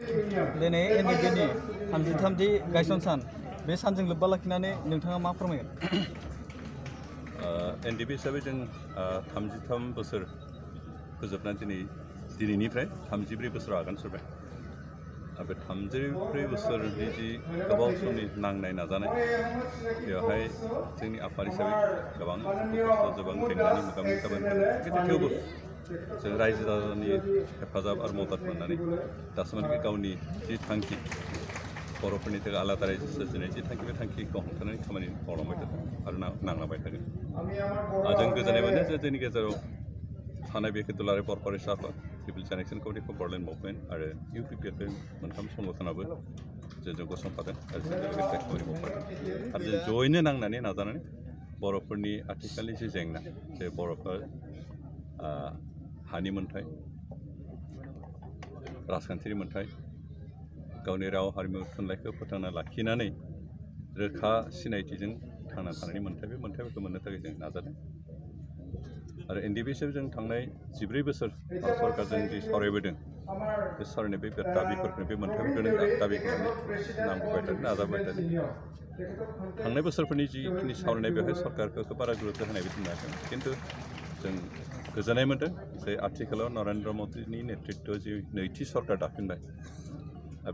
दिनै एनडिपिनि 33थि गायसन सान बे सानजों लोब्बा लाखिनानै नोंथाङा मा फोरमायगोन? एनडिपि हिसाबै जों 33 बोसोर फोजोबनानै दिनैनिफ्राय 34 बोसोराव आगान सुरबाय। बे 34 बोसोरनि जि गोबाव समनि नांनाय नाजानाय बेवहाय जोंनि आफाद हिसाबै गोबां खस्थ' गोबां जेंनानि मोगा-मोगि जाबोनो गोनां। थेवबो जों रायजो राजानि हेफाजाब आरो मदद मोननानै दासिमहालागै गावनि जि थांखि बर'फोरनि थाखाय आलादा रायजो सोरजिनाय जि थांखि बे थांखिखौ हमथानानै खामानि मावलांबाय थादों आरो नांलांबाय थागोन। जों गोजोननाय मोनो जे जोंनि गेजेराव थानाय बे दुलाराय बर' फरायसा आफाद, पिपल्स एक्सन कमिटि फर बर'ल मुभमेन्ट आरो इउपिपिएल मोनथाम संगठनाबो जों गसंफादों आरो जों लोगोसे खामानि मावफादों आरो जों जयैनो नांनानै नाजानानै बर'फोरनि आथिखालनि जि जेंना जे बर'फोर हानि मोन्थाय, राजखान्थिनि मोन्थाय, गावनि राव हारिमु थुनलाइखौ फोथांना लाखिनानै रोखा सिनायथिजों थांना थानायनि मोन्थाय बे मोन्थायफोरखौ मोननो थाखाय जों नाजादों। आरो एनडिपि हिसाबै जों थांनाय 14 बोसोर भारत सरकारजों जि सावरायबोदों बे सावरायनाय बे दाबिफोरखौ बे मोन्थायफोरखौनो दाबि खालामनो नांबोबाय थादों, नाजाबाय थादों। थांनाय बोसोरफोरनि जिखिनि सावरायनाय बेवहाय सरकारखौ बारा गुरुत्व होनाय बिदि नुवाखै, खिन्थु जों गोजोननाय मोन्दों जे आथिखालाव नरेन्द्र मदिनि नेतृत्वआव जि नैथि सरकार दाफिनबाय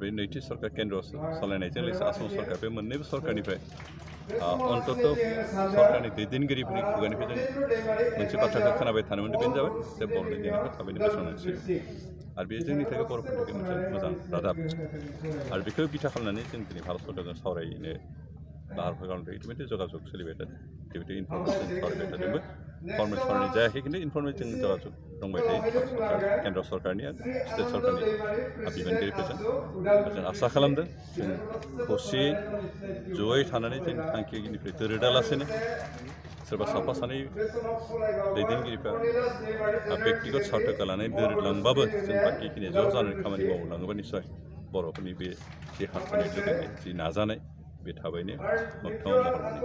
बे नैथि सरकार केन्द्र सालायनायजों लोगोसे आसाम सरकार बे मोननैबो सरकारनिफ्राय अन्तत सरकारनि दैदेनगिरिफोरनि खुगानिफ्राय जों मोनसे बाथ्राखौ खोनाबाय थानो मोनदों, बेनो जाबाय जे बर'नि जेंनाखौ थाबैनो बोस्रांनांसिगोन आरो बेयो जोंनि थाखाय बर'फोरनि थाखाय मोनसे मोजां रादाब। आरो बेखौ बिथा खालामनानै जों दिनै भारत सरकारजों सावरायनो लाहार फाहार खालामदों। इतिमধ্যে जगाजग सोलिबाय थादों, इतिमধ্যে इनफरमेसन सावरायबाय थादोंबो। फर्मेल सावरायनाय जायाखै, खिन्थु इनफरमेसन जों जगाजग दंबाय थायो केन्द्र सरकारनि आरो स्टेट सरकारनि बिबानगिरिफोरजों। जों आसा खालामदों जों खौसेयै जयै थानानै जों थांखिनिफ्राय दोरोदालासेनो सोरबा साफा सानै दैदेनगिरिफ्रा बेक्तिगत स्वार्थखौ लानानै दोरोदलांबाबो जों बाखिखिनि ज' जानानै खामानि मावलाङोबा निस्सय बर'फोरनि बे जि हास्थायनाय लुबैनाय जि नाजानाय बे थाबैनो मोगथाङाव महर मोनो।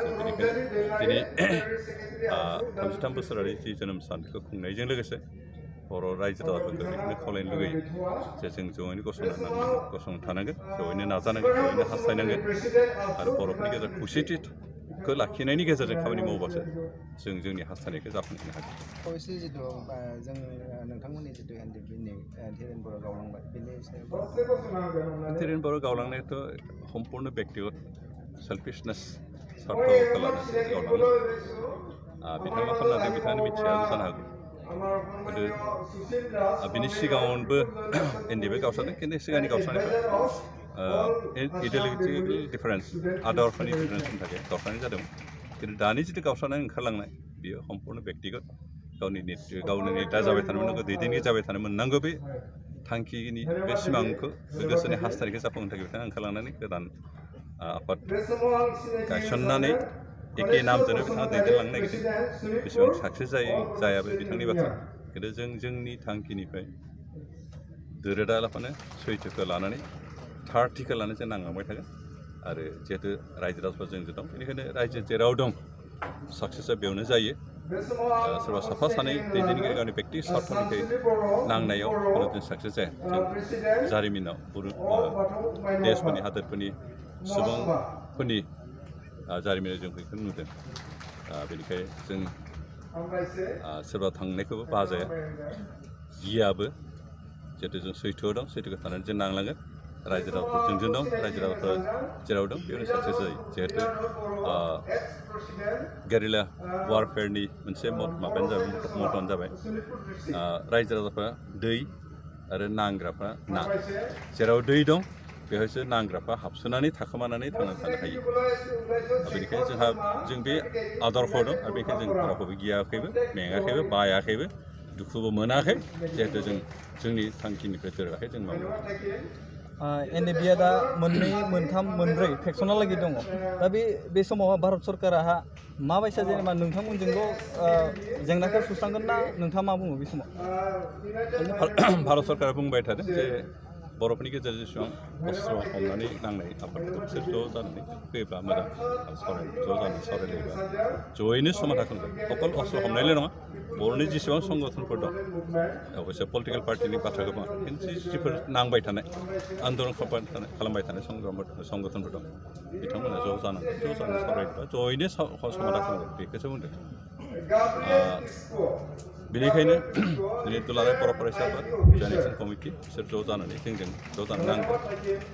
जों बेनिखायनो दिनै 33 बोसोरारि जि जोनोम सानखौ खुंनायजों लोगोसे बर' रायजो राजाफोरखौ बेखौनो खावलायनो लुगैयो जे जों जयैनो गसंना थानांगोन, जयैनो नाजानांगोन, जयैनो हास्थायनांगोन आरो बर'फोरनि गेजेराव खौसेथिखौ लाखिनायनि गेजेरजों खामानि मावबासो जों जोंनि हास्थायनायखौ जाफुंहोनो हागोन। अबयस्से जितु जों नोंथांमोननि जितु एनडिपिनि धीरेन बर' गावलांबाय बेनि सायाव धीरेन बर' गावलांनायाथ' सम्पुर्ण बेक्तिगत सेल्फिशनेस स्वार्थखौ लानानै गावलाङो। बिथाङा मा खालामनो हादों बिथाङानो मिथियाबो जानो हागौ, खिन्थु बिनि सिगाङावबो एनडिपिआ गावस्रादों, खिन्थु सिगांनि गावस्रानायफ्रा इडिय'लजिकेल डिफारेन्स आदर्शनि डिफारेन्सनि थाखाय गावस्रानाय जादोंमोन। खिन्थु दानि जितु गावस्रानाय ओंखारलांनाय बियो सम्पुर्ण बेक्तिगत गावनि नेता जाबाय थानो मोननांगौ, दैदेनगिरि जाबाय थानो मोननांगौ, बे थांखिनि बे सिमांखौ बे गोसोनि हास्थायनायखौ जाफुंहोनो थाखाय बिथाङा ओंखारलांनानै गोदान आफाद गायसननानै एखे नामजोंनो बिथाङा दैदेनलांनो नागिरदों। बेसेबां साक्सेस जाया बे बिथांनि बाथ्रा, खिन्थु जों जोंनि थांखिनिफ्राय दोरोदालाफानो सैथोखौ लानानै थारथिखौ लानानै जों नांलांबाय थागोन। आरो जिहेतु रायजो राजाफोर जोंजों दं, बेनिखायनो रायजो जेराव दं साक्सेसआ बेयावनो जायो। सोरबा साफा सानै दैदेनगिरि गावनि बेक्ति स्वार्थनिफ्राय नांनायाव खुनु जों साक्सेस जाया। जों जारिमिनाव देशफोरनि हादोरफोरनि सुबुंफोरनि जारिमिनाव जों बेखौ नुदों। बेनिखायनो जों सोरबा थांनायखौबो बाजाया, गियाबो, जिहेतु जों सैथोआव दं, सैथोखौ थानानै जों नांलांगोन। रायजो राजाफोर जोंजों दं, रायजो राजाफोरा जेराव दं बेयावनो साक्सेस जायो। जिहेतु गेरिला वारफेयारनि मोनसे माबायानो जाबाय मट'आनो जाबाय रायजो राजाफ्रा दै आरो नांग्राफ्रा ना। जेराव दै दं बेवहायसो नांग्राफ्रा हाबसोनानै थाखोमानानै थांनानै थानो हायो। बेनिखायनो जों बे आदर्शआव दं आरो बेनिखायनो जों रावखौबो गियाखैबो, मेङाखैबो, बायाखैबो, दुखुबो मोनाखै, जिहेतु जों जोंनि थांखिनिफ्राय दोरोदाखै जों मावो। एनडिपिआ दा मोननै, मोनथाम, मोनब्रै फेक्सनहालागै दङ। दा बे समावहा भारत सरकारा माबायसा जेनेबा नोंथांमोनजोंल' जेंनाखौ सुस्रांगोन ना नोंथाङा मा बुङो बे समाव? भारत सरकारा बुंबाय थादों जे बर'फोरनि गेजेराव जेसेबां अस्त्र हमनानै नांनाय आफादफोर बिसोर ज' जानानै फैयोब्ला मोजां ज' जानानै सावरायलायोबा जयैनो समाधान खालामगोन अकल अस्त्र हमनायल' नङा बर'नि जेसेबां संगठनफोर दं अबयसे पलिटिकेल पार्टिनि बाथ्रा गोबां खिन्थु जिफोर नांबाय थानाय आन्दलन खालामबाय थानाय संगठनफोर दं बिथांमोना ज' जानानै सावरायनोबा जयैनो समाधान खालामगोन बेखौसो बुंदों बेनिखायनो दिनै दुलाराय बर' फरायसा आफाद जयेन्ट एक्सन कमिटि बिसोर ज' जानानै जोंजों ज' जानो नांगौ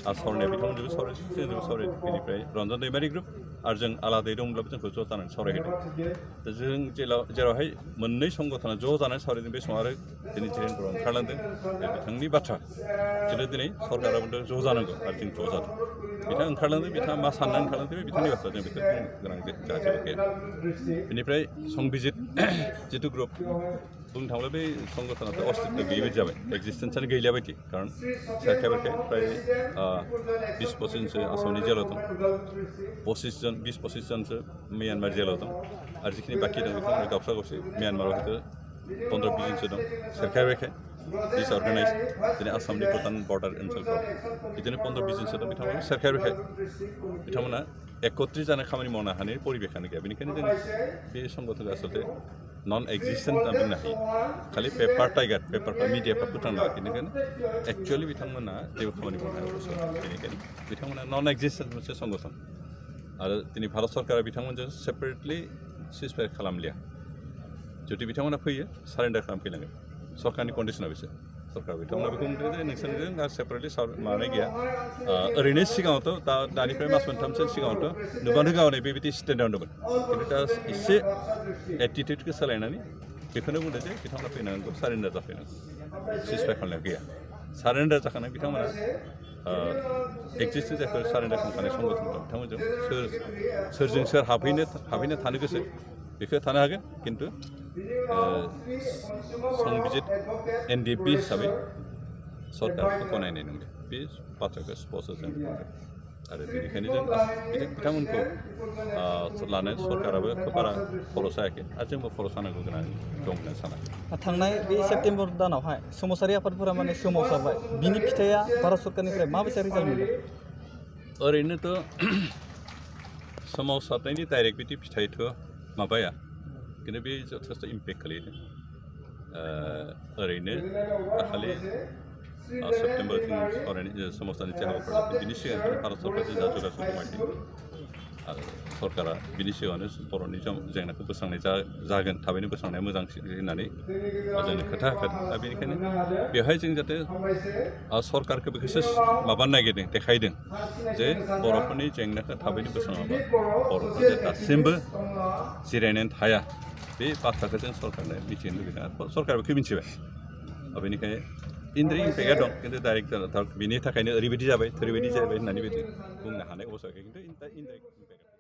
आरो सावरायनाया बिथांमोनजोंबो सावरायदों जोंजोंबो सावरायदों बेनिफ्राय रन्जन दैमारि ग्रुप आरो जों आलादायै दंब्लाबो जोंखौ ज' जानानै सावरायहोदों दा जों जेरावहाय मोननै संगठना ज' जानानै सावरायदों बे समाव आरो दिनै जिरेनफोराव ओंखारलांदों बे बिथांनि बाथ्रा खिन्थु दिनै सरकारा बुंदों ज' जानांगौ आरो जों ज' जादों बिथाङा ओंखारलांदों बिथाङा मा साननानै ओंखारलांदों बे बिथांनि बाथ्रा जों बेखौ बुंनो गोनां जेबो गैया बेनिफ्राय संबिजित जिथु ग्रुप बुंनो थाङोब्ला बे संगठनाथ' अस्तित्व गैयि बायदि जाबाय एक्जिस्टेन्सआनो गैलिया बायदि खारन सेरखाय फ्राय 20-25 जनसो आसामनि जेलाव दं 20-25 जनसो म्यानमार जेलाव दं आरो जिखिनि बाखि दं बिथांमोना गावस्रा गावसि म्यानमाराव हयथ' 15-20 जनसो दं सेरखाय डिसअर्गानाइज दिनै आसामनि भुटान बर्डार ओनसोलफ्राव बिदिनो 15-20 जनसो दं बिथांमोना सेरखाय बिथांमोना एकत्रित जानाय खामानि मावनो हानायनि परिबेखानो गैया बेनिखायनो जों बे संगठनखौ आसलते नन एक्जिस्टेन्ट होनना बुंनो हायो खालि पेपार टाइगार पेपारफ्रा मिडियाफ्रा फोथांना लाखिनांगोन एक्चुवेलि बिथांमोना जेबो खामानि मावनो हाया बेनिखायनो बिथांमोना नन एक्जिस्टेन्ट मोनसे संगठन आरो दिनै भारत सरकारा बिथांमोनजों सेपारेटलि सिजफायार खालामलिया जुदि बिथांमोना फैयो सारेन्डार खालामफैनांगोन सरकारनि कन्डिसना बिसोर सरकार बिथांमोना बेखौ बुंदों जे नोंसोरजों दा सेपारेटलि माबानाय गैया ओरैनो सिगाङावथ' दा दानिफ्राय मास मोनथामसो सिगाङावथ' नुबानो गावनाय बेबायदि स्टेन्डार्ड दंमोन खिन्थु दा एसे एटिटिउडखौ सोलायनानै बेखौनो बुंदों जे बिथांमोना फैनांगौ सारेन्डार जाफैनांगौ सिजफायार खालामनाया गैया सारेन्डार जाखानाय बिथांमोना एक्जिस्टेन्स जायफोर सारेन्डार खालामखानाय संगठन दं बिथांमोनजों सोरजों सोर हाबहैनो थानो गोसो बेखौ थानो हागोन खिन्थु संबिजित NDP हिसाबै सरकारखौ गनायनाय नंला बे बाथ्राखौ स्पष्ट जों बुंदों आरो बेनिखायनो जों बिथांमोनखौ लानानै सरकाराबो खोब बारा खरस जायाखै आरो जोंबो खरस जानांगौ गोनां दं होनना साना थांनाय बे सेप्तेम्बर दानावहाय सोमावसारि आफादफोरा माने सोमावसारबाय बिनि फिथाइया भारत सरकारनिफ्राय माबायसा रिजाल्ट मोनदों ओरैनोथ' सोमावसारनायनि डाइरेक्ट बिदि फिथाइथ' माबाया खिन्थु बे जथेस्थ' इम्पेक्ट खालामदों ओरैनो दाखालि सेप्तेम्बर जों सावरायनाय सोमावसारनाय हाबाफारि बिनि सिगां भारत सरकारजों जा जगाजग दंमायथायो आरो सरकारा बिनि सिगाङावनो बर'नि जेंनाखौ बोस्रांनाय जागोन थाबैनो बोस्रांनाया मोजांसिन होननानै जोंनो खोथा होखादों दा बेनिखायनो बेवहाय जों जाहाथे सरकारखौ बेखौसो माबानो नागिरदों देखायदों जे बर'फोरनि जेंनाखौ थाबैनो बोस्राङाबा बर'फोरा दासिमबो जिरायनानै थाया बे बाथ्राखौ जों सरकारनो मिथिनो लुबैदों आरो सरकारा बेखौ मिथिबाय बेनिखायनो इनडाइरेक्ट इम्पेक्टआ दं खिन्थु डाइरेक्ट बिनि थाखायनो ओरैबायदि जाबाय थोरैबायदि जाबाय होननानै बिदि बुंनो हानाय अबस्था गैया खिन्थु इनडाइरेक्ट इम्पेक्ट